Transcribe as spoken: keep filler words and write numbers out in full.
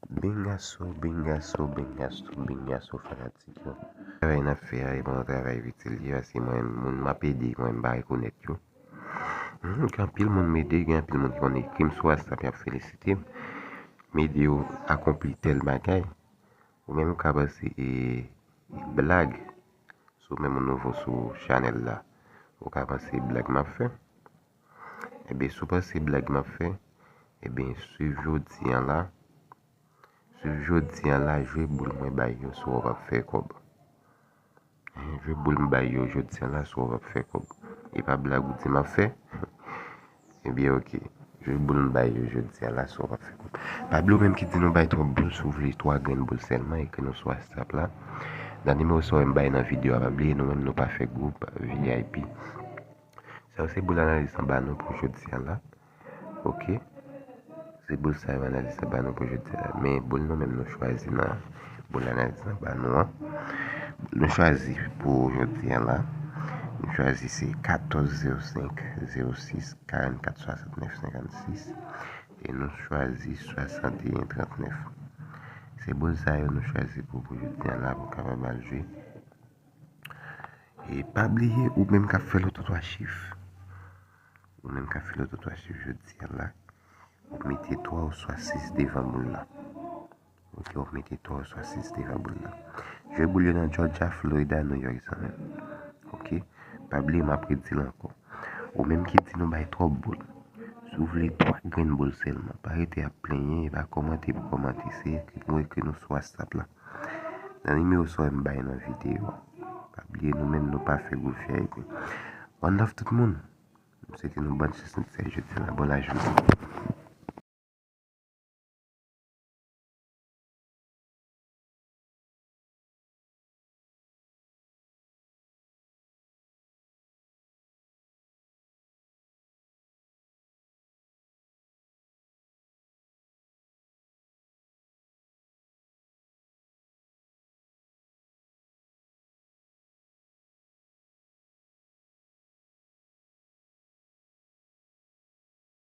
Bingaso, bingaso, bingaso, bingaso fanatik yo. Travay n ap fè a, e bon travay itil ye, paske mwen, moun m ap ede, mwen m pa rekonèt yo. Hmm, gen anpil moun m ede, gen anpil moun ki konn ekri m sou WhatsApp, y ap felisite m. M ede yo akonpli tèl bagay. Ou menm ou ka panse e, e blag. Si w menm ou nouvo sou chanèl la, ou ka panse e blag m ap fè. Ebyen, si w panse blag m ap fè, ebyen, swiv jodi an la. Swiv jodi an la, jwe boul mwen bay yo si w ap fè kòb. Jwe boul m bay yo jodi an la si w ap fè kòb. E pa blag ou di m ap fè. Ebyen, oke. Jwe boul m bay yo jodi an la si w ap fè kòb. Pa bliye ou menm ki di nou bay twòp boul, si w vle twa grenn boul sèlman, ekri nou sou WhatsApp la. Nan nimewo sa w wè m bay nan videyo a, pa bliye nou menm nou pa fè gwoup V I P. Sa yo se boul analiz an ba nou pou jodi an la. Oke. Se boul sa yo analiz an ba nou pou jodi an la. Men boul nou menm nou chwazi nan boul analiz an ba nou an. Nou chwazi pou jodi an la. Nou chwazi se katòz zewo senk zewo sis karannkat swasantnèf senkannsis. E nou chwazi swasanteyen trannèf. Se boul sa yo nou chwazi pou, pou jodi an la pou kapab al jwe. E pa bliye, ou menm k ap fè loto twa chif. Ou menm k ap fè loto twa chif jodi an la. Ou mete twa oswa sis devan boul la. Oke, ou mete twa oswa sis devan boul la. Jwe boul yo nan Georgia, Florida, New York, zanmi m. Oke? Pa bliye, m ap redi l ankò. Ou menm ki di nou bay twòp boul. Si w vle twa grenn boul sèlman, pa rete ap plenyen, e pa kòmante pou kòmante, se ekri pou ekri nou sou WhatsApp la. Nan nimewo sa w wè m bay nan videyo a. Pa bliye nou menm nou pa fè gwoup V I P. One love tout moun. M swete nou bòn chans nan ti jodi la. Bon lajounen.